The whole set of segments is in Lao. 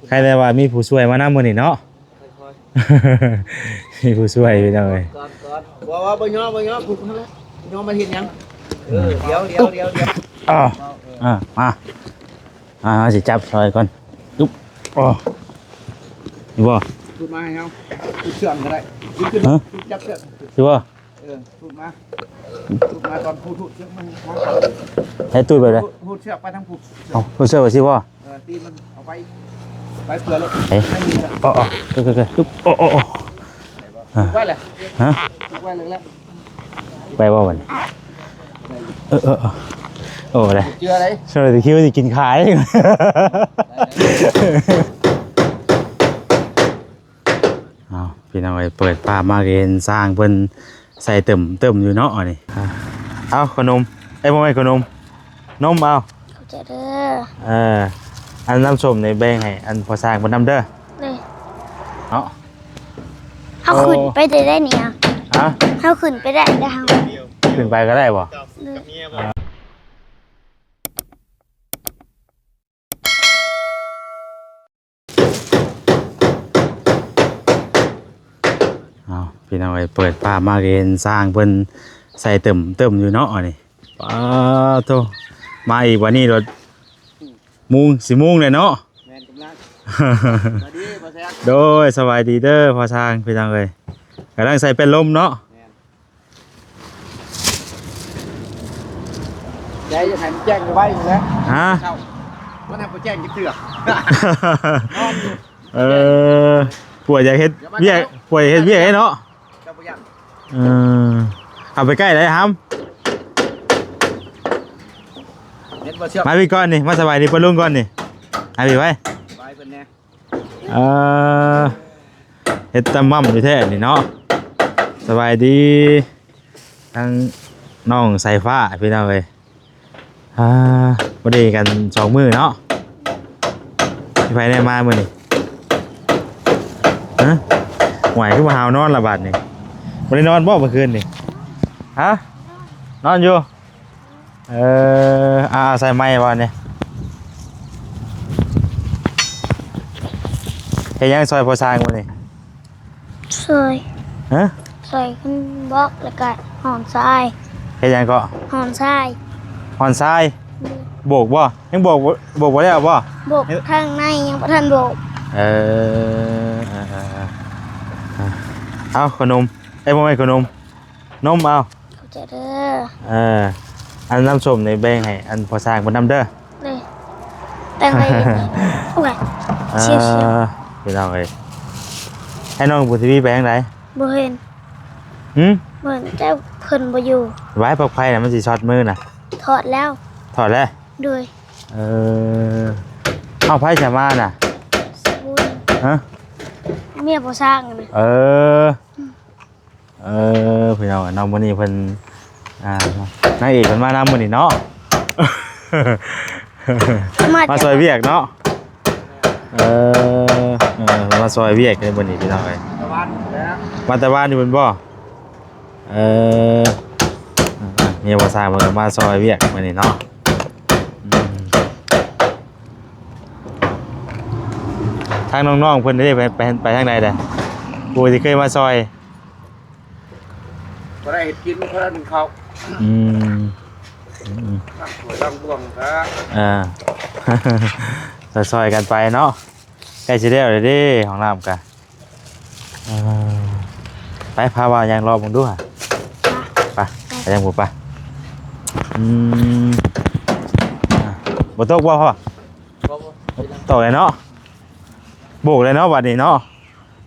ໃຄແຕ່ວ່າມີຜູ້ຊ່ວຍມານຳມື້ນີ້ເນາະ. ມີຜູ້ຊ່ວຍພີ່ນ້ອງເອີຍ. ກ່ອນ ກ່ອນ ບໍ່ ບໍ່ ບໍ່ຍໍ ບໍ່ຍໍ ຜູ້ນັ້ນແຫຼະ ຍໍມາເຮັດຫຍັງ? ເອີ ດຽວ ດຽວ ດຽວ ດຽວ ອ້າວ ເອີ ອ່າ ມາ ອ່າ ເຮົາຊິຈັບຊ່ອຍກ່ອນ. ຈຸບ ອໍ ນີ້ບໍ່? ຂູດມາໃຫ້ເຮົາ ຂູດເຊື່ອງກໍໄດ້ ຂູດຂຶ້ນ ຮະ? ຂູດຈັບເຊື່ອງ ຊິບໍ່? ເອີ ຂູດມາ ຂູດມາກ່ອນ ຂູດ ຂູດເຊືອກມັນ ໃຫ້ຕູດແບບໃດ? ຂູດເຊືອກໄປທາງຜູ້ ເອົາ ຂູດເຊືອກໄປຊິບໍ່? ເອີ ຕີນມັນເອົາໄປ ໄປເພື່ອໂລດ ເອີ ໄປນີ້ລະ ອໍໆ ຕຶບ ອໍໆ ໄປແລ້ວ ຮະ? ໄປແລ້ວ ໄປບໍ່ບັດນີ້? ເອີ ເອີ ເອີ ໂອ້ ໄດ້ ເຈື່ອໄດ້ ສ່ວນທີ່ຄິດວ່າຊິກິນຂາຍ. ອ້າວ ພີ່ນ້ອງເອີຍ ເປີດພາບມາກໍເຫັນຊ່າງເພິ່ນໃສ່ເຕີມໆຢູ່ເນາະ ອັນນີ້. ເອົາ ເອົາຂະໜົມ ເອີຍ ບໍ່ແມ່ນຂະໜົມ ນົມ ເອົາ ຂອບໃຈເດີ. ເອີ ອັນນ້ຳສົ້ມນີ້ແບ່ງໃຫ້ອັນພໍ່ຊ່າງເພິ່ນນຳເດີ ເນາະ. ເຮົາຂຶ້ນໄປໄດ້ໄດ໋ນີ້ ຮະ? ເຮົາຂຶ້ນໄປໄດ້ເດີ ເຮົາ ຂຶ້ນໄປກໍໄດ້ບໍ່? ເອີ. ອ້າວ ພີ່ນ້ອງເອີຍ ເປີດພາບມາກໍເຫັນຊ່າງເພິ່ນໃສ່ເຕີມໆຢູ່ເນາະ ອັນນີ້. ປາໂທ້ ມາອີກບັດນີ້ໂລດ ໂມງ ສີ່ໂມງແລ້ວເນາະ. ແມ່ນ ກຳລັງ ສະບາຍດີພໍ່ຊ່າງ. ໂດຍ ສະບາຍດີເດີພໍ່ຊ່າງ ພີ່ນ້ອງເອີຍ ກຳລັງໃສ່ແປ້ນລົມເນາະ. ແມ່ນ ໃຈຢາກໃຫ້ມັນແຈ້ງໄວໆນີ້ແຫຼະ ຮະ? ເຊົ້າ ມັນຍັງບໍ່ແຈ້ງຈັກເທື່ອ ນອນຢູ່. ເອີ ປ່ວຍຢາກເຮັດວຽກ ປ່ວຍເຮັດວຽກເດ້ເນາະ. ເຈົ້າບໍ່ຢ້ານ ເອີ ເອົາໄປໃກ້ໄດ້ຫຳ ເຫັນບໍ່ເຊື່ອງ ມາພີ່ກ່ອນນີ້ ມາສະບາຍດີປ້າລຸງກ່ອນນີ້ ມາພີ່ໄວ ໄວເພິ່ນແດ່. ເອີ ເຮັດຕຳໝ່ຳຢູ່ແທ້ນີ້ເນາະ. ສະບາຍດີ ທັງນ້ອງສາຍຟ້າ ພີ່ນ້ອງເອີຍ. ອ່າ ບໍ່ໄດ້ກັນສອງມື້ເນາະ. ມີໃຜແດ່ມາມື້ນີ້? ຮະ? ຫວຍ ຄືບໍ່ຫາວນອນລະບາດນີ້. ບໍ່ໄດ້ນອນບໍ່ມື້ຄືນນີ້? ຮະ? ນອນຢູ່. ເອີ ອ່າ ໃສ່ໄມ້ບໍ່ນີ້? ເຮັດຫຍັງຊ່ອຍພໍ່ຊ່າງມື້ນີ້? ຊ່ອຍ ຮະ? ຊ່ອຍຂຶ້ນບລັອກ ແລ້ວກະຮ່ອນຊາຍ. ເຮັດຫຍັງເກາະ? ຮ່ອນຊາຍ. ຮ່ອນຊາຍ? ໂດຍ. ໂບກບໍ່? ຍັງໂບກ ໂບກບໍ່ແລ້ວບໍ່? ໂບກທາງໃນຍັງບໍ່ທັນໂບກ. ເອີ ເອີ ເອີ ເອີ ເອົາຂະໜົມ ເອີຍ ບໍ່ແມ່ນຂະໜົມ ນົມ ເອົາ. ຂອບໃຈເດີ. ເອີ ອັນນ້ຳສົ້ມນີ້ແບ່ງໃຫ້ອັນພໍ່ຊ່າງເພິ່ນນຳເດີ. ນີ້ ແບ່ງໃຫ້ ໂອ້ຍ ເອີ ເຊຍໆ ພີ່ນ້ອງເອີຍ ໃຫ້ນ້ອງບຸນທະວີໄປທາງໃດ? ບໍ່ເຫັນ. ຫື? ບໍ່ເຫັນ ແຕ່ເພິ່ນບໍ່ຢູ່. ໄວ້ ປລັອກໄຟນະ ມັນຊິຊັອດມືນະ. ຖອດແລ້ວ. ຖອດແລ້ວ? ໂດຍ. ເອີ ເອົາ ໃຜຈະມານະ? ສະບຸນ. ຮະ? ເມຍພໍ່ຊ່າງນະ. ເອີ ເອີ ພີ່ນ້ອງເນາະ ມື້ນີ້ເພິ່ນ ອ່າ ນາງເອກເພິ່ນມານຳມື້ນີ້ເນາະ ມາ ມາຊ່ອຍວຽກເນາະ. ເອີ ເອີ ມາຊ່ອຍວຽກໃນມື້ນີ້ພີ່ນ້ອງເອີຍ ມາແຕ່ວານນີ້ພຸ້ນບໍ່? ເອີ ເມຍບໍ່ຊາເພິ່ນກໍມາຊ່ອຍວຽກມື້ນີ້ເນາະ. ອືມ ທາງນ້ອງໆເພິ່ນເດ້ ໄປ ໄປ ໄປທາງໃດແດ່? ຜູ້ທີ່ເຄີຍມາຊ່ອຍ ບໍ່ໄດ້ເຮັດກິນ ບໍ່ໄດ້ໜຶ້ງເຂົ້າ. ອືມ ອືມ ລ້າງຖ້ວຍລ້າງບ່ວງກະ ເອີ ຊ່ອຍໆກັນໄປເນາະ. ໃກ້ຊິແລ້ວແລ້ວເດ້ ຫ້ອງນ້ຳກະ ເອີ ໄປ ພາວ່າຍ່າງເລາະເບິ່ງດູຫາ ໄປ ໄປ ໄປທາງພຸ້ນໄປ. ອືມ ອ່າ ບໍ່ຕົກບໍ່ພໍ່? ບໍ່ ບໍ່ ຕົກແລ້ວເນາະ ໂບກແລ້ວເນາະ ບັດນີ້ເນາະ.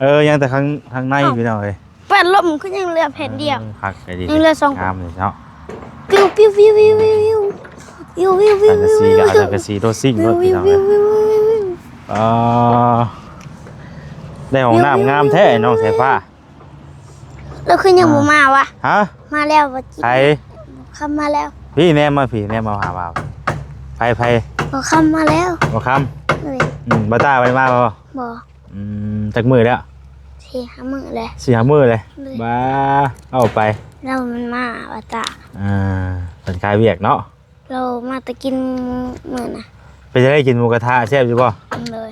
ເອີ ຍັງແຕ່ຂ້າງ ຂ້າງໃນ ເອົ້າ ພີ່ນ້ອງເອີຍ ແປ້ນລົມຄືຍັງເຫຼືອແຜ່ນດຽວ. ເອີ ຄັກໄດ໋ ຍັງເຫຼືອສອງ ງາມເລີຍເນາະ. ປິວ ປິວ ປິວ ປິວ ປິວ ປິວ ປິວ ປິວ ປິວ ສັງກະສີກໍເອົາສັງກະສີໂຕຊິງໂລດ ປິວ ພີ່ນ້ອງເອີຍ. ອໍ ໄດ້ຫ້ອງນ້ຳງາມແທ້ ນ້ອງສາຍຟ້າ. ແລ້ວຄືຍັງບໍ່ມາວະ? ຮະ? ມາແລ້ວວ່າຈິ ໃຜ? ຄຳມາແລ້ວ. ພີ່ແນມມາພີ່ ແນມມາຫາບ່າວ. ໃຜ ໃຜ? ບໍ່ຄຳມາແລ້ວ. ບໍ່ຄຳ? ເອີຍ. ອືມ ບ່າວຕ້າໄປມາບໍ່? ບໍ່. ອືມ ຈັກມື້ແລ້ວ? ສີ່ຫ້າມື້ແລ້ວ. ສີ່ຫ້າມື້ແລ້ວ. ໂດຍ. ບ້າ ເອົາໄປ ລາວມັນມາວ່າຕາ ອ່າ ເພິ່ນຄາຍວຽກເນາະ. ລາວມາແຕ່ກິນມື້ນະ. ເປັນຈັ່ງໃດ ກິນໝູກະທະແຊບຢູ່ບໍ່? ໂດຍ.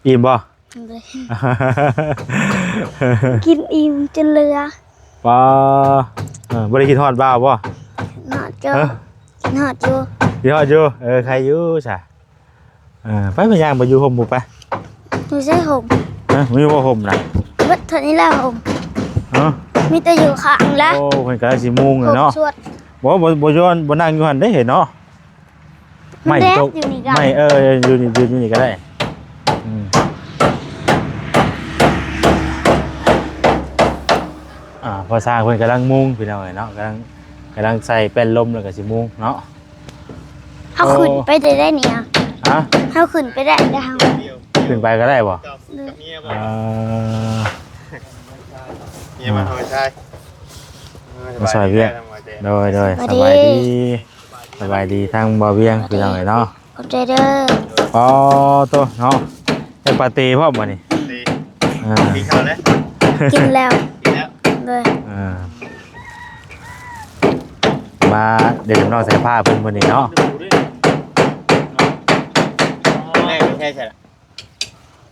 ອີ່ມບໍ່? ກິນອີ່ມຈົນເຫຼືອ. ປາ ເອີ ບໍ່ໄດ້ຄິດຮອດບ່າວບໍ່? ຮອດຢູ່. ຮະ? ຮອດຢູ່. ຮອດຢູ່. ເອີ ໃຄຢູ່ຊະ. ເອີ ໄປ ໄປຍ່າງໄປຢູ່ຮົ່ມພຸ້ນໄປ. ຢູ່ໃສຮົ່ມ? ຮະ? ມີບໍ່ຮົ່ມນະ? ເບິດເທົ່ານີ້ແຫຼະຮົ່ມ. ຮະ? ມີແຕ່ຢູ່ຂ້າງລະ. ໂອ້ ເພິ່ນກະຊິມຸງແລ້ວເນາະ. ບໍ່ ບໍ່ ບໍ່ຢູ່ ບໍ່ນັ່ງຢູ່ຫັ້ນເດ້ເນາະ. ໄມ້ຕົກ ຢູ່ນີ້ກໍ ໄມ້ ເອີ ຢູ່ນີ້ ຢູ່ນີ້ກໍໄດ້. ອືມ ອ່າ ພໍ່ຊ່າງເພິ່ນກຳລັງມຸງ ພີ່ນ້ອງເອີຍເນາະ, ກຳລັງ ກຳລັງໃສ່ແປ້ນລົມ ແລ້ວກໍຊິມຸງເນາະ. ເຮົາ ໂອ້ ຂຶ້ນໄປໄດ້ ໄດ້ນີ້. ຮະ? ເຮົາຂຶ້ນໄປໄດ້ ໄດ້ເຮົາ ຂຶ້ນໄປກໍໄດ້ບໍ່? ເອີ ເມຍມາຊ່ອຍ ມາຊ່ອຍວຽກ. ໂດຍ ໂດຍ ສະບາຍດີ ສະບາຍດີ ສະບາຍດີທາງບ່າວວຽງ ພີ່ນ້ອງເອີຍເນາະ. ຂອບໃຈເດີ. ອໍ ໂຕເນາະ ໄດ້ປາເຕພ້ອມບັດນີ້. ເອີ ກິນເຂົ້າແລ້ວ? ກິນແລ້ວ ກິນແລ້ວ. ໂດຍ ເອີ ມາເດນນ້ອງສາຍຟ້າເພິ່ນມື້ນີ້ເນາະ. ແມ່ໄປໃສລະ?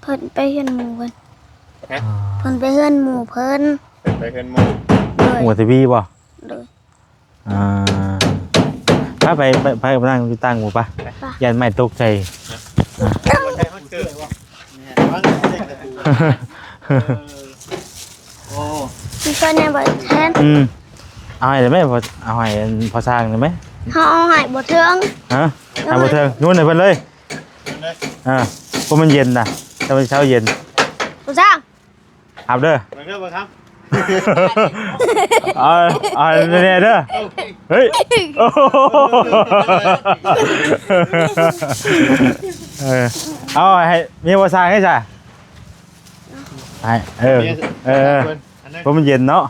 ເພິ່ນໄປເຮືອນໝູ່ເພິ່ນ. ຮະ? ເພິ່ນໄປເຮືອນໝູ່ເພິ່ນ. ເພິ່ນໄປເຮືອນໝູ່. ໂດຍ ໝູ່ທະວີບໍ່? ໂດຍ ອ່າ ໄປ ໄປ ໄປ ໄປນັ່ງຢູ່ຕ່າງໝູ່ປະ. ໄປ ຢ້ານໄມ້ຕົກໃສ່. ໂອ້ ມີເພິ່ນແດ່ບໍ່ແທນ. ອືມ ເອົາໃຫ້ໄດ້ໄໝ? ເອົາໃຫ້ພໍ່ຊ່າງໄດ້ໄໝ? ເຮົາເອົາໃຫ້ບໍ່ເຖິງ. ຮະ? ໃຫ້ບໍ່ເຖິງ ໂຍນໃຫ້ເພິ່ນເລີຍ. ອ່າ ເພາະມັນເຢັນນະ ແຕ່ມັນເຊົ້າເຢັນ. ຜູ້ຊ່າງ ຮັບເດີ ເບິ່ງເດີ ເບິ່ງຄັບ. ເອົາ ເອົາແນ່ເດີ. ເຮີ້ຍ ເອີ ເອົາໃຫ້ເມຍບໍ່ສ້າງໃຫ້ຊະ ໃຫ້ ເອີ ເອີ ເອີ ເພາະມັນເຢັນເນາະ.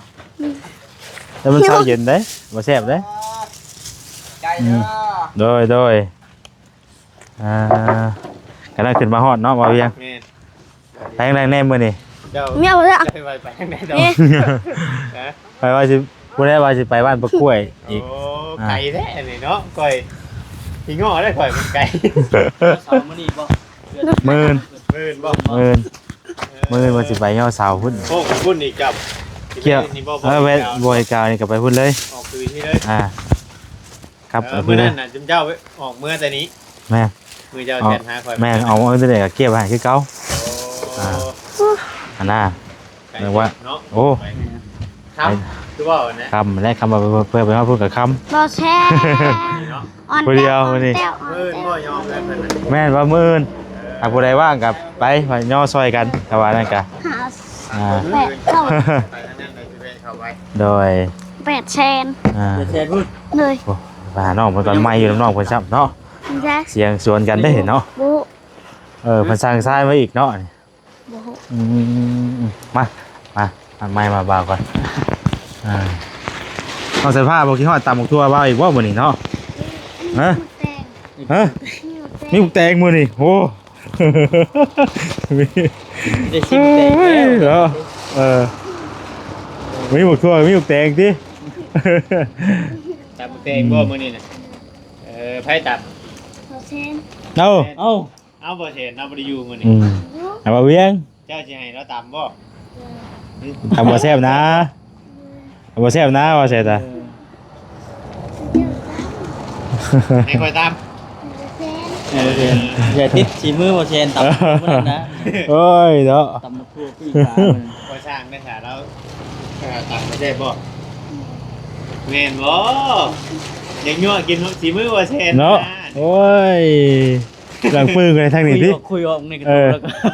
ແຕ່ມັນເຊົ້າເຢັນເດ້ ບໍ່ແຊບເດ້. ໂດຍ ໂດຍ ອ່າ ກຳລັງຂຶ້ນມາຮອດເນາະ ບ່າວວຽງ. ແມ່ນ ໄປທາງໃດແດ່ມື້ນີ້? ເຈົ້າ ເມຍບໍ່ເທື່ອ ເຈົ້າວ່າໄປທາງໃດຕໍ່? ຮະ? ຂ້ອຍວ່າຊິ ຜູ້ໃດວ່າຊິໄປບ້ານປາກ້ວຍອີກ. ໂອ້ ອ່າ ໄກແທ້ນີ້ເນາະ. ຂ້ອຍຂີ້ງໍ້ໄດ້ ຂ້ອຍມັນໄກ. ເຊົ້າມື້ນີ້ບໍ່? ມື້ອື່ນ ມື້ອື່ນບໍ່? ມື້ອື່ນ ມື້ອື່ນວ່າຊິໄປຍໍເສົາພຸ້ນ. ໂອ້ ພຸ້ນອີກກັບ ກ່ຽວນີ້ບໍ່? ເອີ ແວະ ບໍ່ ບໍ່ ບໍ່ ກາວນີ້ກໍໄປພຸ້ນເລີຍ ອອກຄືນນີ້ເລີຍ. ອ່າ ກັບ ເອີ ມື້ນັ້ນນະ ຈຸມເຈົ້າອອກເມືອແຕ່ນີ້. ແມ່ນ ມື້ເຈົ້າແຊດຫາຂ້ອຍ. ແມ່ນ ອອກເມືອແຕ່ນີ້ກໍເກັບໄວ້ໃຫ້ຄືເກົ່າ. ໂອ້ ອ່າ ອັນນ່າ ແມ່ນວ່າ ໂອ້ ຄ່ຳ ຄືເວົ້າຫັ້ນແຫຼະ ຄ່ຳແຫຼະ ຄ່ຳ ເພື່ອໄປຮອດພຸ້ນກໍຄ່ຳ. ບໍ່ແຊບ ເນາະ ອ່ອນ ຜູ້ດຽວມື້ນີ້ ມື້ອື່ນບໍ່ຍອມເພິ່ນນະ. ແມ່ນວ່າມື້ອື່ນ ຫາກຜູ້ໃດວ່າງກໍໄປ ຍໍຊ່ອຍກັນ ຖ້າວ່ານັ້ນກໍ ອ່າ ແປດເກົ້າ ໄປທາງນັ້ນໄດ້ຊິແວະເຂົ້າໄປ. ໂດຍ ແປດແສນ. ອ່າ ແປດແສນພຸ້ນ. ໂດຍ ໂອ້ ໄປຫານ້ອງເພິ່ນກ່ອນ ໄມ້ຢູ່ນຳນ້ອງເພິ່ນຊ້ຳເນາະ. ສຽງສວນກັນເດ້ເນາະ. ເອີ ເພິ່ນສັ່ງຊາຍມາອີກເນາະ. ບໍ່ຮູ້. ອືມ ມາ ມາ ມາ ໄມ້ມາບ່າວກ່ອນ. ອ່າ ນ້ອງສາຍຟ້າບໍ່ຄິດຮອດຕຳບັກຖົ່ວບ່າວອີກບໍ່ມື້ນີ້ເນາະ? ຮະ? ຮະ? ມີບັກແຕງມື້ນີ້. ໂອ້ ໄດ້ຊິມແຕງແລ້ວເນາະ. ເອີ ມີບັກຖົ່ວ ມີບັກແຕງຕິ? ຕຳບັກແຕງບໍ່ມື້ນີ້ນະ? ເອີ ໃຜຕຳ? ເອົາ ເອົາ ເອົາ ບໍ່ແຊນເນາະ ບໍ່ໄດ້ຢູ່ມື້ນີ້. ອືມ ເອົາ ບ່າວວຽງ ເຈົ້າຊິໃຫ້ລາວຕຳບໍ່? ຕຳບໍ່ແຊບນະ ຕຳບໍ່ແຊບນະ ບໍ່ແຊບນະ. ໃຫ້ຂ້ອຍຕຳ. ເອີ ຢ່າຕິດສີມືບໍ່ແຊນຕຳມື້ນັ້ນນະ. ໂອ້ຍເນາະ ຕຳໝາກຖົ່ວປີ້ງປາ. ບໍ່ຊ່າງໄດ້ຖ້າລາວ ເອີ ຕຳບໍ່ແຊບບໍ່? ແມ່ນບໍ່? ຢາກຍົວະກິນສີມືບໍ່ແຊນເນາະ. ໂອ້ຍ ຫຼັງປຶ້ງໄປທາງນີ້ຕິ ຄຸຍອອກ ຄຸຍອອກນີ້ກໍ ເອີ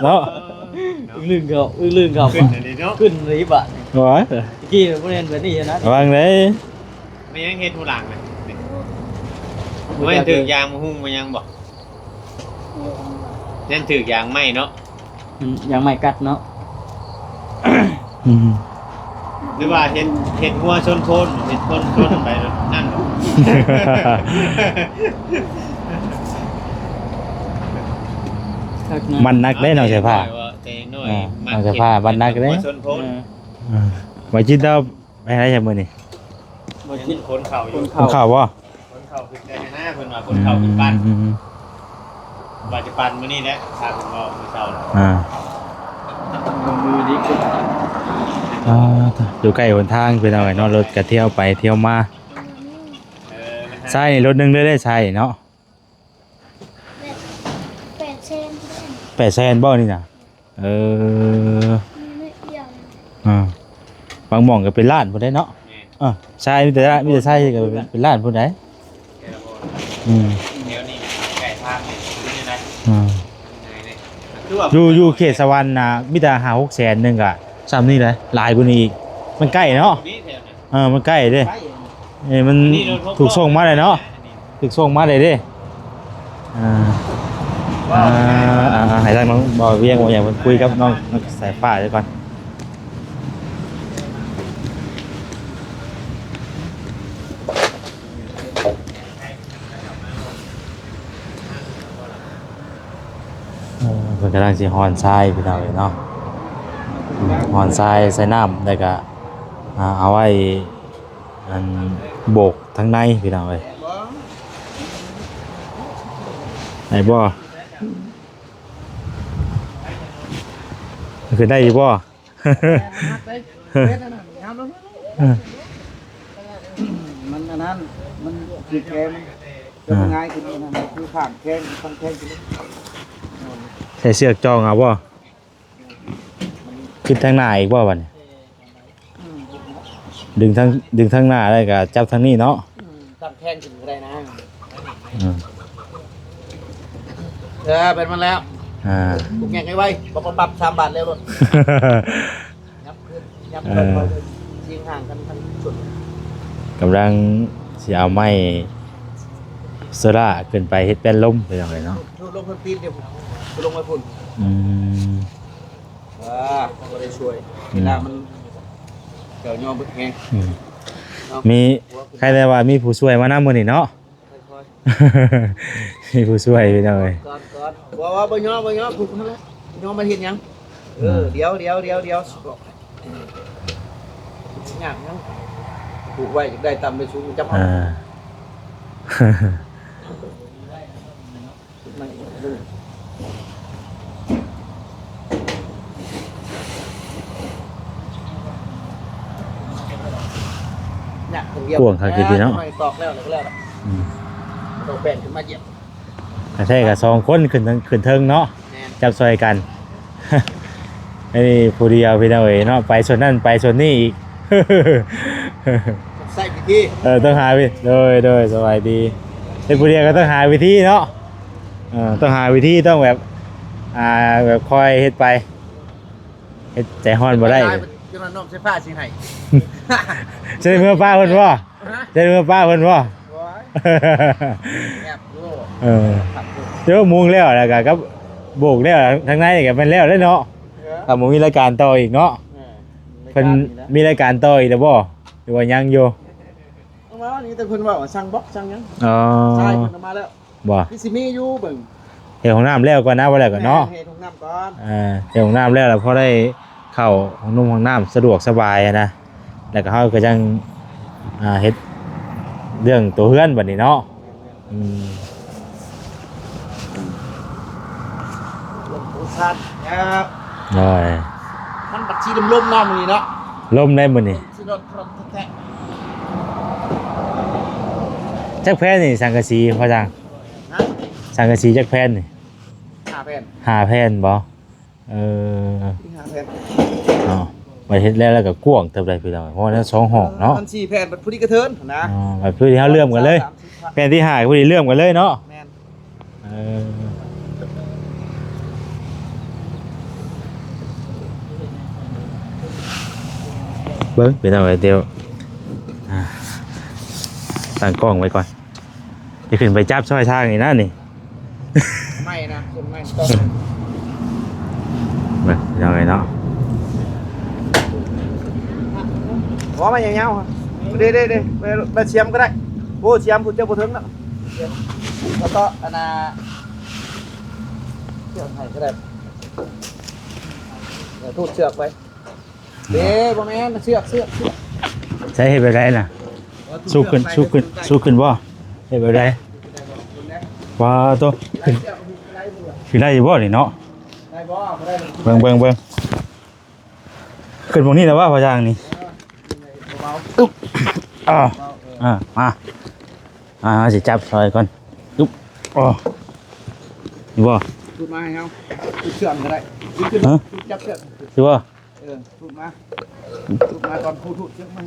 ເນາະ. ອຶ້ງລຶ້ງເຂົາ ອຶ້ງລຶ້ງເຂົາ ຂຶ້ນອັນນີ້ເນາະ ຂຶ້ນນີ້ບາດ. ໂອ້ຍ ຕະກີ້ບໍ່ແມ່ນແບບນີ້ນະ. ລະວັງເດ້. ແມ່ນຫຍັງເຮັດຫູຫຼັງນະ? ແມ່ນຖືກຢາງມະຫຸ່ງມາຫຍັງບໍ່? ແມ່ນຖືກຢາງໄມ້ເນາະ. ມັນຢາງໄມ້ກັດເນາະ. ອືມ ຫຼືວ່າເຫັນ ເຫັນງົວຊົນໂພນ ເຫັນຄົນຊົນໄປນັ້ນບໍ່? ມັນໜັກເດ້ນ້ອງສາຍຟ້າ. ແຕ່ນ້ອຍ ອ່າ ນ້ອງສາຍຟ້າມັນໜັກເດ້. ເອີ ເອີ ໄວ້ຈິດເອົາ ໄປໃສມື້ນີ້? ບໍ່ກິນ ຂົນເຂົ້າຢູ່. ຂົນເຂົ້າ ຂົນເຂົ້າບໍ່? ຂົນເຂົ້າຂຶ້ນໄປນະ ເພິ່ນວ່າຂົນເຂົ້າຂຶ້ນບ້ານ. ອືມ ວ່າຈະປັ່ນມື້ນີ້ແຫຼະ ຖ້າເພິ່ນເວົ້າມື້ເຊົ້ານະ ອ່າ ມື້ນີ້ຄື ອ່າ ຢູ່ໃກ້ຫົນທາງ ພີ່ນ້ອງເອີຍເນາະ ລົດກະທ່ຽວໄປທ່ຽວມາ. ເອີ ໃຊ້ລົດໜຶ່ງເລີຍ ໃຊ້ເນາະ ແປດແສນ ແປດແສນບໍ່ນີ້ນະ? ເອີ ອ່າ ບາງໝ່ອງກໍເປັນລ້ານພຸ້ນໃດເນາະ. ເອີ ໃຊ້ ມີແຕ່ ມີແຕ່ໃຊ້ກໍເປັນລ້ານພຸ້ນໃດ. ອືມ ແຖວນີ້ໃກ້ທາງນີ້ຢູ່ນີ້ນະ ອ່າ ຢູ່ ຢູ່ເຂດສະຫວັນນະ ມີແຕ່ຫ້າຫົກແສນໜຶ່ງກະຊ່ຳນີ້ແຫຼະ ຫຼາຍກວ່ານີ້ອີກ ມັນໃກ້ເນາະ. ເອີ ມັນໃກ້ເດ້ ເອີ ມັນຖືກສົ່ງມາໄດ້ເນາະ ຖືກສົ່ງມາໄດ້ເດ້. ອ່າ ອ່າ ອ່າ ໃຫ້ທາງນ້ອງບ່າວວຽງ ບ່າວຫຍັງເພິ່ນຄຸຍກັບນ້ອງ ນ້ອງສາຍຟ້າໄດ້ກ່ອນ. ເອີ ເພິ່ນກຳລັງຊິຮ່ອນຊາຍ ພີ່ນ້ອງເອີຍເນາະ ຮ່ອນຊາຍໃສ່ນ້ຳ ແລ້ວກະ ອ່າ ເອົາໄວ້ ອັນ ໂບກທາງໃນ ພີ່ນ້ອງເອີຍ ໄດ້ບໍ່? ຄືໄດ້ຢູ່ບໍ່? ມັນອັນນັ້ນ ມັນຄືແກມັນ ອ່າ ງ່າຍຂຶ້ນ ຄືຂ້າງແຂງ ຂ້າງແຂງຂຶ້ນ ໃສ່ເຊືອກຈ່ອງເອົາບໍ່? ຂຶ້ນທາງໜ້າອີກບໍ່ບັດນີ້? ອືມ ດຶງທາງ ດຶງທາງໜ້າແລ້ວກໍຈັບທາງນີ້ເນາະ. ອືມ ຕັ້ງແຂງຂຶ້ນກໍໄດ້ນະ. ອືມ ເອີ ເປັນມັນແລ້ວ. ອ່າ ປຸກແງກໄວໆ ປັບໆ ສາມບາດແລ້ວໂລດ. ຍັບຂຶ້ນ ຍັບ ເອີ ຄ່ອຍໆ ຊິຫ່າງກັນທັງຊຸດ. ກຳລັງຊິເອົາໄມ້ໂຊລ່າຂຶ້ນໄປເຮັດແປ້ນລົມ ພີ່ນ້ອງເອີຍເນາະ. ລົງເພິ່ນປີນເດ້ ລົງໄວ້ພຸ້ນ. ອືມ ອ່າ ບໍ່ໄດ້ຊ່ວຍ ອືມ ເວລາມັນ ເຈົ້າຍອມເບິດແຮງ. ອືມ ເນາະ ມີ ໃຄແຕ່ວ່າມີຜູ້ຊ່ວຍມານຳມື້ນີ້ເນາະ. ຄ່ອຍໆ ມີຜູ້ຊ່ວຍ ພີ່ນ້ອງເອີຍ. ກ່ອນ ກ່ອນ ບໍ່ ບໍ່ ບໍ່ຍອມ ບໍ່ຍອມ ຜູກຫັ້ນແຫຼະ. ຍອມມາເຮັດຫຍັງ? ເອີ ອ່າ ດຽວ ດຽວ ດຽວ ດຽວ ຊິບອກໃຫ້. ຍາກຫຍັງ? ຜູກໄວ້ ຢາກໄດ້ຕ່ຳໄດ້ສູງ ຈຳເອົາ. ອ່າ ຍາກຄົນດຽວ. ກວ້າງຄັກອີ່ຫຼີເນາະ. ຕອກແລ້ວ ແລ້ວກໍແລ້ວ. ອືມ ຕອກແປ້ນຂຶ້ນມາຢຽບ. ແທ້ກໍສອງຄົນຂຶ້ນເທິງ ຂຶ້ນເທິງເນາະ. ແມ່ນ ຈັບຊ່ອຍກັນ. ອັນນີ້ຜູ້ດຽວ ພີ່ນ້ອງເອີຍເນາະ ໄປສ່ວນນັ້ນໄປສ່ວນນີ້ອີກ. ໃຊ້ວິທີ ເອີ ຕ້ອງຫາວິ ໂດຍ ໂດຍ ສະບາຍດີ. ເຮັດຜູ້ດຽວກໍຕ້ອງຫາວິທີເນາະ. ເອີ ຕ້ອງຫາວິທີ ຕ້ອງແບບ ອ່າ ແບບຄ່ອຍເຮັດໄປ ເຮັດໃຈຮ້ອນບໍ່ໄດ້. ເວລາເພິ່ນ ຈົນວ່ານ້ອງໄຟຟ້າຊິໃຫ້. ຈະໄດ້ເມືອປ້າເພິ່ນບໍ່? ຮະ? ຈະໄດ້ເມືອປ້າເພິ່ນບໍ່? ໂອ້ຍ ແຊບຢູ່. ເອີ ຄັກຢູ່ ດຽວມຸງແລ້ວ ແລ້ວກໍກັບໂບກແລ້ວ ທາງໃນກໍແມ່ນແລ້ວເດ້ເນາະ. ເອີ ຖ້າບໍ່ມີລາຍການຕໍ່ອີກເນາະ. ເອີ ເພິ່ນມີລາຍການຕໍ່ອີກແລ້ວບໍ່ ຫຼືວ່າຍັງຢູ່? ເອົາມານີ້ແຕ່ເພິ່ນເວົ້າວ່າສັ່ງບລັອກສັ່ງຫຍັງ. ອໍ ຊາຍເພິ່ນເອົາມາແລ້ວ. ບໍ່ ຄືຊິມີຢູ່ເບິ່ງ ເຮັດຫ້ອງນ້ຳແລ້ວກ່ອນນະ ບໍ່ແລ້ວກໍເນາະ. ແມ່ນ ເຮັດຫ້ອງນ້ຳກ່ອນ. ເອີ ເຮັດຫ້ອງນ້ຳແລ້ວ ແລ້ວພໍໄດ້ເຂົ້າຫ້ອງນຸ່ງຫ້ອງນ້ຳສະດວກສະບາຍຫັ້ນນະ ແລ້ວກໍເຮົາກໍຍັງ ອ່າ ເຮັດເລື່ອງຕົວເຮືອນບັດນີ້ເນາະ. ແມ່ນໆ ອືມ ລົມໂພຊານ ໂດຍ ມັນບັດຊິລົມໆ ເນາະ ມື້ນີ້ເນາະ. ລົມໄດ໋ມື້ນີ້. ຊິໂດດພຣອມແທ້ໆ. ຈັກແຜ່ນນີ້ສັງກະສີພໍ່ຊ່າງ? ຮະ? ສັງກະສີຈັກແຜ່ນນີ້? ຫ້າແຜ່ນ. ຫ້າແຜ່ນບໍ່? ເອີ ມີຫ້າແຜ່ນ. ເນາະ ບັດເຮັດແລ້ວ ແລ້ວກໍກວ້າງເຕີບໃດພີ່ນ້ອງ ເພາະວ່າແນວສອງຫ້ອງເນາະ. ເອີ ອັນສີ່ແຜ່ນບັດພໍດີກະເທີນນະ. ອໍ ບັດພໍດີເຮົາເຊື່ອມກັນເລີຍ. ແຜ່ນທີຫ້າກໍພໍດີເຊື່ອມກັນເລີຍເນາະ. ແມ່ນ. ເອີ ເບິ່ງ ເປັນຈັ່ງໃດ ດຽວ ອ່າ ຕັ້ງກ້ອງໄວ້ກ່ອນ ຊິຂຶ້ນໄປຈັບຊ່ອຍທາງນີ້ນະນີ້. ໄມ້ນະ ຕົ້ນໄມ້ຕ້ອງ ເບິ່ງ ພີ່ນ້ອງເອີຍເນາະ. ບໍ່ ໄມ້ຍາວໆ ເດ້ໆໆ ໄປ ໄປສຽມກໍໄດ້. ໂອ້ ສຽມພຸ້ນ ເຈົ້າບໍ່ເຖິງເນາະ. ແລ້ວກໍອັນນ່າ ເຊືອກໃຫ້ກໍໄດ້ ເອີ ທູດເຊືອກໄປ. ເດ້ ບໍ່ແມ່ນ ເຊືອກ ເຊືອກ ເຊືອກ. ໃຊ້ເຮັດແບບໃດນະ? ສູບຂຶ້ນ ສູບຂຶ້ນ ສູບຂຶ້ນບໍ່? ເຮັດແບບໃດ? ວ່າໂຕ ຂຶ້ນ ຊິໄດ້ຢູ່ບໍ່ນີ້ເນາະ? ໄດ້ບໍ່? ບໍ່ໄດ້. ເບິ່ງ ເບິ່ງ ເບິ່ງ ຂຶ້ນໝ່ອງນີ້ແລ້ວວ່າພະຊ່າງນີ້. ເອີ ເບົາໆ ອຶບ ອ່າ ເບົາໆ ເອີ ອ່າ ມາ ອ່າ ຊິຈັບຊ່ອຍກ່ອນ. ອຶບ ອໍ ນີ້ບໍ່? ສູດມາໃຫ້ເຮົາ ສູດເຊື່ອງກໍໄດ້. ຂຶ້ນ ຮະ? ສູດຈັບເຊື່ອງ ຊິບໍ່? ເອີ ສູດມາ ສູດມາກ່ອນ. ພູດ ພູດເຊືອກມາ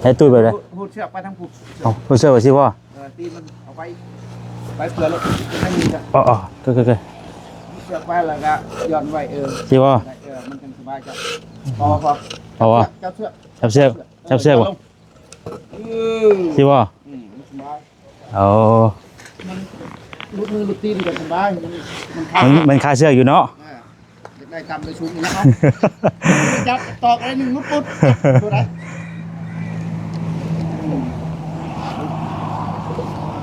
ໃຫ້ຕູດແບບໃດ? ພູດ ພູດເຊືອກໄປທາງພູດ. ເອົາ ພູດເຊືອກໄປຊິບໍ່? ເອີ ຕີນມັນເອົາໄປ ໄປເພື່ອລົດໃຫ້ມີກະ. ອໍ ໆ ເກີ ເກີ ເກີ ເຊືອກໄປແລ້ວກະຢ່ອນໄວ້. ເອີ ຊິບໍ່? ໄດ້ ເອີ ມັນຈັ່ງສະບາຍກະ. ພໍ ພໍ ພໍບໍ່? ຈັບເຊືອກ ຈັບເຊືອກ ຈັບເຊືອກບໍ່? ເອີ ຊິບໍ່? ອືມ ມັນສະບາຍ. ໂອ້ ມັນຫຼຸດມືຫຼຸດຕີນກໍສະບາຍ. ມັນ ມັນຄາ ມັນ ມັນຄາເຊືອກຢູ່ເນາະ. ເອີ ຢາກໄດ້ຕ່ຳໄດ້ສູງນະເນາະ. ຈັບຕອກໄດ້ໜຶ່ງຫຼຸດປຸດ ບໍ່ໄດ້. ອືມ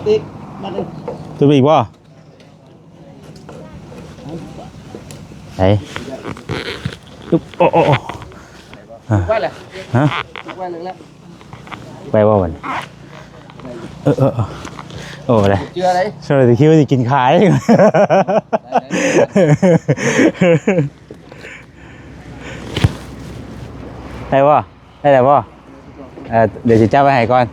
ຕິດມາເລີຍ. ຕົວອີກບໍ່? ໄປ ໂອ້ ໂອ້ ໂອ້ ໄປແລ້ວ ຮະ ໄປແລ້ວ. ໄປບໍ່ບັດນີ້? ເອີ ເອີ ເອີ ໂອ້ ໄດ້ ເຈື່ອໄດ້. ສ່ວນທີ່ຄິດວ່າຊິກິນຂາຍ ໄດ້ບໍ່? ໄດ້ແລ້ວບໍ່? ເອີ ດຽວຊິຈັບໄວ້ໃຫ້ກ່ອນ.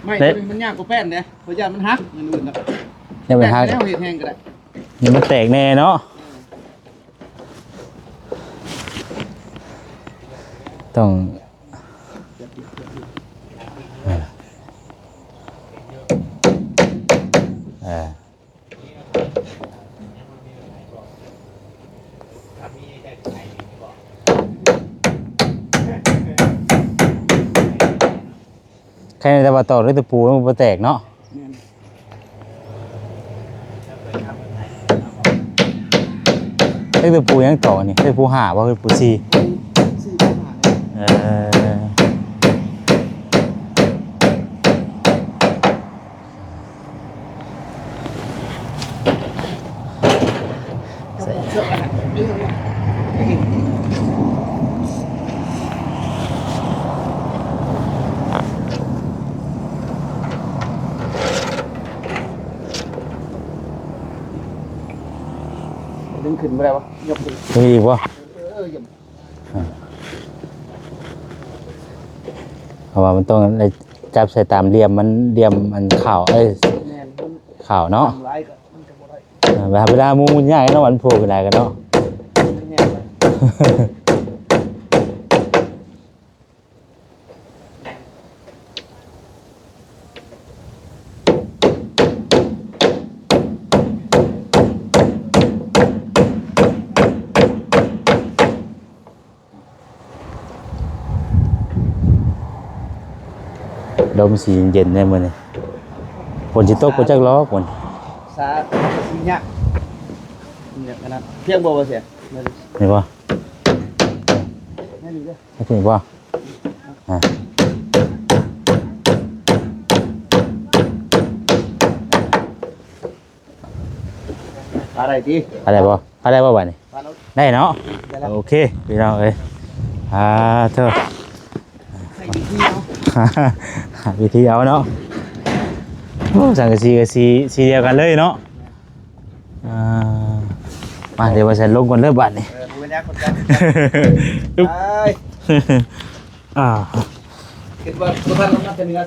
ໄມ້ ເດ້ ຕົວນີ້ມັນຍາກກວ່າແປ້ນເດ້ ເພາະຢ້ານມັນຫັກ. ມັນອື່ນນະ ຢ້ານມັນຫັກ ແປ້ນແນວເຮັດແຮງກໍໄດ້ ນີ້ມັນແຕກແນ່ເນາະ. ຕ້ອງ ເອີ ເອີ ແຄ່ແຕ່ວ່າຕອກດ້ວຍຕະປູມັນບໍ່ແຕກເນາະ. ແມ່ນ ເຮັດເປັນປູຫຍັງຕໍ່ນີ້? ເປັນປູຫ້າບໍ່ ເປັນປູສີ່? ສີ່ ປູຫ້າ. ເອີ ໃສ່ ດຶງຂຶ້ນບໍ່ໄດ້ວະ? ຍົກຂຶ້ນ ມີອີກບໍ່? ເອີ ເອີ ຢ້ຽມ. ອ່າ ເພາະວ່າມັນຕ້ອງໄດ້ຈັບໃສ່ຕາມຫຼ່ຽມມັນ ຫຼ່ຽມອັນຂາວ ເອີຍ ແມ່ນ ມັນຂາວເນາະ ຫຼາຍກໍມັນກໍບໍ່ໄດ້. ອ່າ ເວລາ ເວລາໝູ່ຍ້າຍເນາະ ມັນໂພກຫຼາຍກັນເນາະ. ລົມຊິເຢັນແດ່ມື້ນີ້ ຝົນຊິຕົກບໍ່ຈັກຫຼອກມື້ນີ້. ສາ ຊິຍາກ ຍາກຂະໜາດ ພຽງບໍ່ ບໍ່ເສຍ ນີ້ບໍ່? ນີ້ເດີ ນີ້ບໍ່? ອ່າ ພາໄດ້ຕິ? ພາໄດ້ບໍ່? ພາໄດ້ບໍ່ບາດນີ້? ພາໂລດ ໄດ້ເນາະ? ໄດ້ແລ້ວ ໂອເຄ ພີ່ນ້ອງເອີຍ. ອ່າ ເທີ ໃຊ້ວິທີເອົາ ຫາວິທີເອົາເນາະ. ໂອ້ ສັງກະສີກໍສີ ສີດຽວກັນເລີຍເນາະ. ອ່າ ມາ ດຽວວ່າຊິລົງກ່ອນເດີບາດນີ້. ເອີ ບໍ່ເປັນຫຍັງ ຂອບໃຈ ໄປ. ອ່າ ຄິດວ່າບໍ່ທັນລົງມາແຕ່ເໜືອ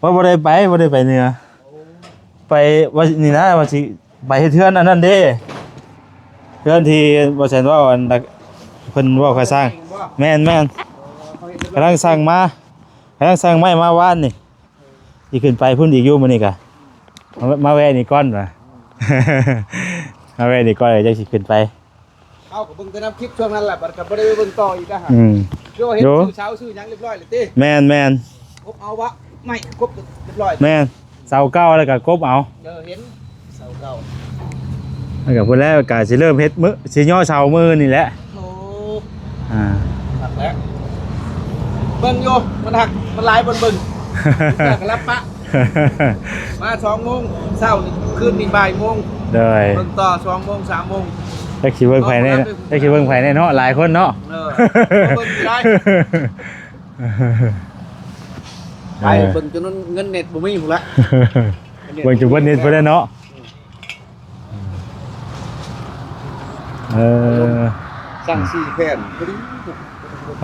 ວ່າບໍ່ໄດ້ໄປ ບໍ່ໄດ້ໄປເໜືອ. ໄປວ່ານີ້ນະ ວ່າຊິໄປເຮັດເຮືອນອັນນັ້ນເດ້ ເຮືອນທີ່ບໍ່ແຊນເວົ້າ ອັນ ເພິ່ນເວົ້າຄ່າສ້າງ. ແມ່ນໆ ກຳລັງສັ່ງມາ ກຳລັງສັ່ງໄມ້ມາວານນີ້ ຊິຂຶ້ນໄປພຸ້ນອີກຢູ່ມື້ນີ້ກະ ມາ ມາແວ່ນີ້ກ່ອນວ່າ ມາແວ່ນີ້ກ່ອນ ຈັ່ງຊິຂຶ້ນໄປ. ເຮົາກໍເບິ່ງແຕ່ນຳຄລິບຊ່ວງນັ້ນແຫຼະ ບັດກໍບໍ່ໄດ້ໄປເບິ່ງຕໍ່ອີກນະ. ອືມ ຄືວ່າເຮັດ ໂດ ຊື້ເສົາຊື້ຫຍັງຮຽບຮ້ອຍແລ້ວຕິ? ແມ່ນໆ ກົບເອົາວະ ໄມ້ກົບຮຽບຮ້ອຍ. ແມ່ນ ເສົາເກົ່າແລ້ວກໍກົບເອົາ. ເອີ ເຫັນເສົາເກົ່າ ແລ້ວກໍພຸ້ນແຫຼະ ກໍຊິເລີ່ມເຮັດມື້ ຊິຍໍເສົາມື້ນີ້ແຫຼະ. ໂອ້ ອ່າ ໜັກແລ້ວ ເບິ່ງຢູ່ ມັນຫັກ ມັນຫຼາຍບ່ອນເບິ່ງ ແລ້ວກໍລັບປະ. ມາສອງໂມງເຊົ້ານີ້ ຄືນນີ້ບ່າຍໂມງ. ໂດຍ ເບິ່ງຕໍ່ສອງໂມງ ສາມໂມງ. ຈັກຊິເບິ່ງໃຜແນ່ ຈັກຊິເບິ່ງໃຜແນ່ເນາະ ຫຼາຍຄົນເນາະ. ເອີ ເບິ່ງຢູ່ໄດ໋. ຂາຍ ເອີ ເບິ່ງຈົນເງິນເນັດບໍ່ມີພຸ້ນລະ ເບິ່ງຈົນເບິດເນັດພຸ້ນແຫຼະເນາະ. ເອີ ສັ່ງສີ່ແຜ່ນພໍດີ.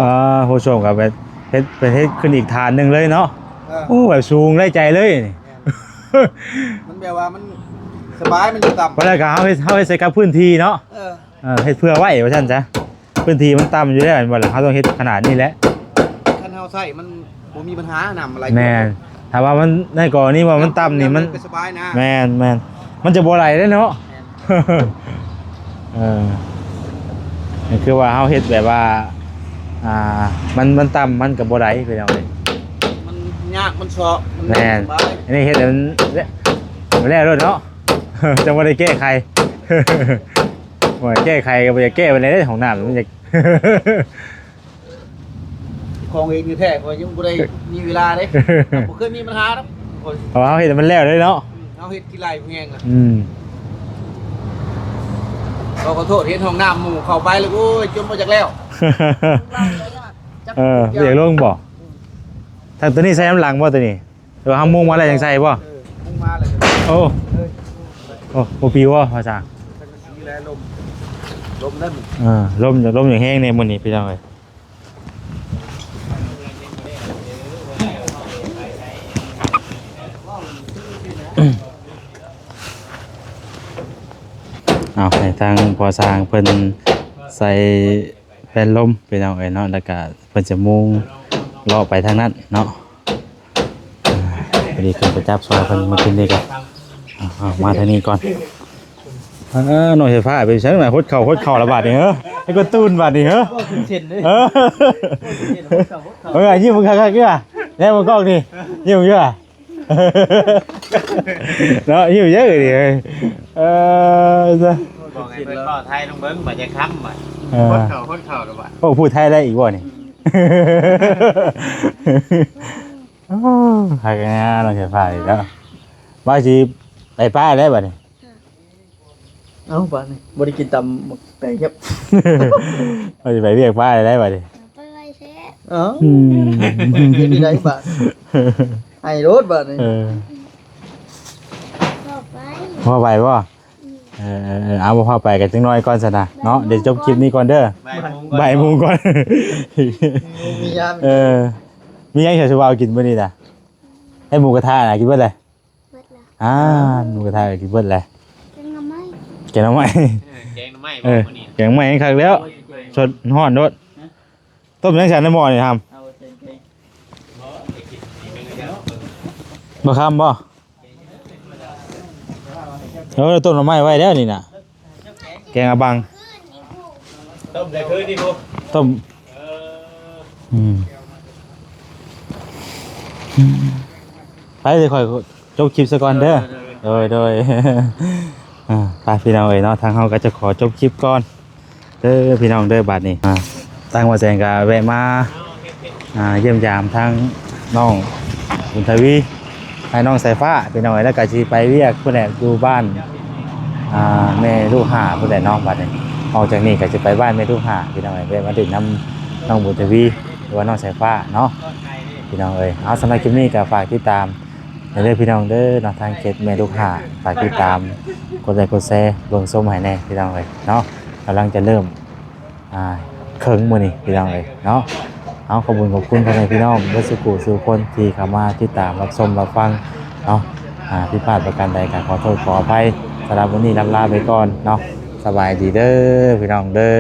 ອ່າ ຜູ້ຊົມກໍແບບເຮັດ ເປັນເຮັດຂຶ້ນອີກຖານໜຶ່ງເລີຍເນາະ. ເອີ ໂອ້ ແບບສູງໄດ້ໃຈເລີຍ. ແມ່ນ ມັນແບບວ່າມັນສະບາຍ ມັນຢູ່ຕ່ຳ ເວລາກໍເຮົາເຮັດ ເຮົາເຮັດໃສ່ກັບພື້ນທີ່ເນາະ. ເອີ ເອີ ເຮັດເພື່ອໄວ້ວ່າຊັ້ນຊະ ພື້ນທີ່ມັນຕ່ຳຢູ່ແລ້ວແມ່ນບໍ່ລະ ເຮົາຕ້ອງເຮັດຂະໜາດນີ້ແຫຼະ. ຄັນເຮົາໃຊ້ມັນບໍ່ມີບັນຫາ ນ້ຳມັນໄຫຼ. ແມ່ນ ຖ້າວ່າມັນ ໃນກໍລະນີວ່າມັນຕ່ຳນີ້ມັນ ນ້ຳມັນກໍສະບາຍນະ. ແມ່ນໆ ມັນຈະບໍ່ໄຫຼເດ້ເນາະ. ແມ່ນ ເອີ ກໍຄືວ່າເຮົາເຮັດແບບວ່າ ອ່າ ມັນ ມັນຕ່ຳ ມັນກໍບໍ່ໄຫຼພີ່ນ້ອງເອີຍ. ມັນຍາກ ມັນຊອກ ມັນ ແມ່ນ ສະບາຍ. ອັນນີ້ເຮັດໃຫ້ມັນ ມັນແລ້ວໂລດເນາະ ຈັ່ງບໍ່ໄດ້ແກ້ໄຂ. ໂອ້ຍ ແກ້ໄຂກໍບໍ່ຢາກແກ້ປານໃດເດ້ ຫ້ອງນ້ຳມັນຢາກ ຂອງເອງແທ້ໆ ຂ້ອຍຍັງບໍ່ໄດ້ມີເວລາເດ້ ບໍ່ເຄີຍມີບັນຫາດອກ. ເພາະວ່າເຮົາເຮັດໃຫ້ມັນແລ້ວເດ້ເນາະ. ເຮົາເຮັດຂີ້ໄລ່ແຮງລະ. ອືມ ຂໍ ຂໍໂທດ ເຫັນຫ້ອງນ້ຳໝູ່ເຂົ້າໄປແລ້ວ ໂອ້ຍ ຈົນບໍ່ຢາກແລ້ວ. ເອີ ບໍ່ຢາກລົງບໍ່? ທາງໂຕນີ້ໃສ່ນຳຫຼັງບໍ່ໂຕນີ້? ຫຼືວ່າເຮົາມຸງມາແລ້ວຈັ່ງໃສ່ບໍ່? ເອີ ມຸງມາແລ້ວ. ໂອ້ ໂອ້ ບໍ່ປິວບໍ່ພາສາ? ສັງກະສີແລະລົມ ລົມນັ້ນ ເອີ ລົມ ລົມຢ່າງແຮງແດ່ມື້ນີ້ພີ່ນ້ອງເອີຍ. ເອົາ ໃຫ້ທາງພໍ່ຊ່າງເພິ່ນໃສ່ແຜ່ນລົມພີ່ນ້ອງເອີຍເນາະ ແລ້ວກະເພິ່ນຈະມຸງເລາະໄປທາງນັ້ນເນາະ. ອ່າ ພໍດີຂຶ້ນໄປຈັບຊ່ອຍເພິ່ນມື້ຄືນນີ້ກໍ ເອົາ ເອົາ ມາທາງນີ້ກ່ອນ. ອ່າ ນ້ອງສາຍຟ້າໄປໃສນະ ຫົດເຂົ້າ ຫົດເຂົ້າລະບາດນີ້ເຮີ້ ໃຫ້ກວນຕູນບາດນີ້ເຮີ້. ເອີ ເບິ່ງ ຍິ້ມຄັກໆ ເອີ ແນມເບິ່ງກ້ອງນີ້ ຍິ້ມຢູ່ ເນາະ ຍິ້ມເຢີະນີ້. ເອີ ບອກໃຫ້ເພິ່ນເວົ້າໄທລົງເບິ່ງ ບາດຢາກຄຳ ບາດ ເອີ ຫົດເຂົ້າ ຫົດເຂົ້າລະບາດ. ໂອ້ ພູດໄທໄດ້ອີກບໍ່ນີ້? ໂອ້ ຄັກງາມເນາະ ສາຍຟ້າອີກແລ້ວ. ວ່າຊິໄປປ່າແລ້ວບາດນີ້. ເອົ້າ ບາດນີ້ບໍ່ໄດ້ກິນຕຳໝາກແຕງຄັບ ວ່າຊິໄປວຽກປ່າແລ້ວບາດນີ້. ໄປໄວແທ້. ເອົ້າ ອືມ ເຮັດໄດ້ບາດ ໃຫ້ໂລດບາດນີ້. ເອີ ພໍໄປ ພໍໄປບໍ່? ອືມ ເອີໆໆ ເອົາ ບໍ່ພໍໄປກໍຈັກໜ້ອຍກ່ອນຊັ້ນນະເນາະ. ດຽວຈົບຄລິບນີ້ກ່ອນເດີ ບ່າຍໂມງກ່ອນ ບ່າຍໂມງກ່ອນ ມີຍາມ. ເອີ ມີຫຍັງຊິເວົ້າກິນມື້ນີ້ນະ? ໄດ້ໝູກະທະນະ ກິນເບິດແລ້ວ. ເບິດແລ້ວ. ອ່າ ໝູກະທະກໍກິນເບິດແລ້ວ. ແກງໜໍ່ໄມ້ ແກງໜໍ່ໄມ້ ເອີ ແກງໜໍ່ໄມ້ບໍ່ມື້ນີ້? ເອີ ແກງໜໍ່ໄມ້ຄັກແລ້ວ ສົດຮ້ອນໂລດ. ຕົ້ມຫຍັງຊັ້ນໃນໝໍ້ນີ້ຫຳ? ບໍ່ຄຳບໍ່? ເອີ ຕົ້ມໜໍ່ໄມ້ໄວ້ແລ້ວນີ້ນະ ແກງອາບັງ. ຕົ້ມໃສ່ຄືນນີ້ພຸ້ນ ຕົ້ມ ເອີ ອືມ ໄປ ດຽວຂ້ອຍຈົບຄລິບຊະກ່ອນເດີ. ໂດຍ ໂດຍ ອ່າ ໄປພີ່ນ້ອງເອີຍເນາະ ທາງເຮົາກໍຈະຂໍຈົບຄລິບກ່ອນເດີພີ່ນ້ອງເດີ. ບາດນີ້ ອ່າ ທາງບ່າວແສງກໍແວະມາ ອ່າ ຢ້ຽມຢາມທາງນ້ອງບຸນທະວີ ໃຫ້ນ້ອງສາຍຟ້າພີ່ນ້ອງເອີຍ ແລ້ວກໍຊິໄປວຽກພຸ້ນແຫຼະ ຢູ່ບ້ານ ອ່າ ແມ່ລູກຫ້າພຸ້ນແຫຼະເນາະ. ບາດນີ້ອອກຈາກນີ້ກໍຊິໄປບ້ານແມ່ລູກຫ້າພີ່ນ້ອງເອີຍ ແວະມາຫຼິ້ນນຳນ້ອງບຸນທະວີ ຫຼືວ່ານ້ອງສາຍຟ້າເນາະ ພີ່ນ້ອງເອີຍ. ເອົາ ສຳລັບຄລິບນີ້ກໍຝາກຕິດຕາມແດ່ເດີພີ່ນ້ອງເດີເນາະ ທາງເຂດແມ່ລູກຫ້າ ຝາກຕິດຕາມ ກົດໄລກົດແຊ ເບິ່ງຊົມໃຫ້ແດ່ພີ່ນ້ອງເອີຍເນາະ. ກຳລັງຈະເລີ່ມ ອ່າ ເຄິ່ງມື້ນີ້ພີ່ນ້ອງເອີຍເນາະ. ເອົາ ຂອບຄຸນ ຂອບຄຸນພໍ່ແມ່ພີ່ນ້ອງເບິດສູ່ຜູ້ສູ່ຄົນທີ່ເຂົ້າມາຕິດຕາມຮັບຊົມຮັບຟັງເນາະ. ອ່າ ຜິດພາດປະການໃດກໍຂໍໂທດຂໍອະໄພ. ສຳລັບມື້ນີ້ລ່ຳລາໄປກ່ອນເນາະ. ສະບາຍດີເດີພີ່ນ້ອງເດີ.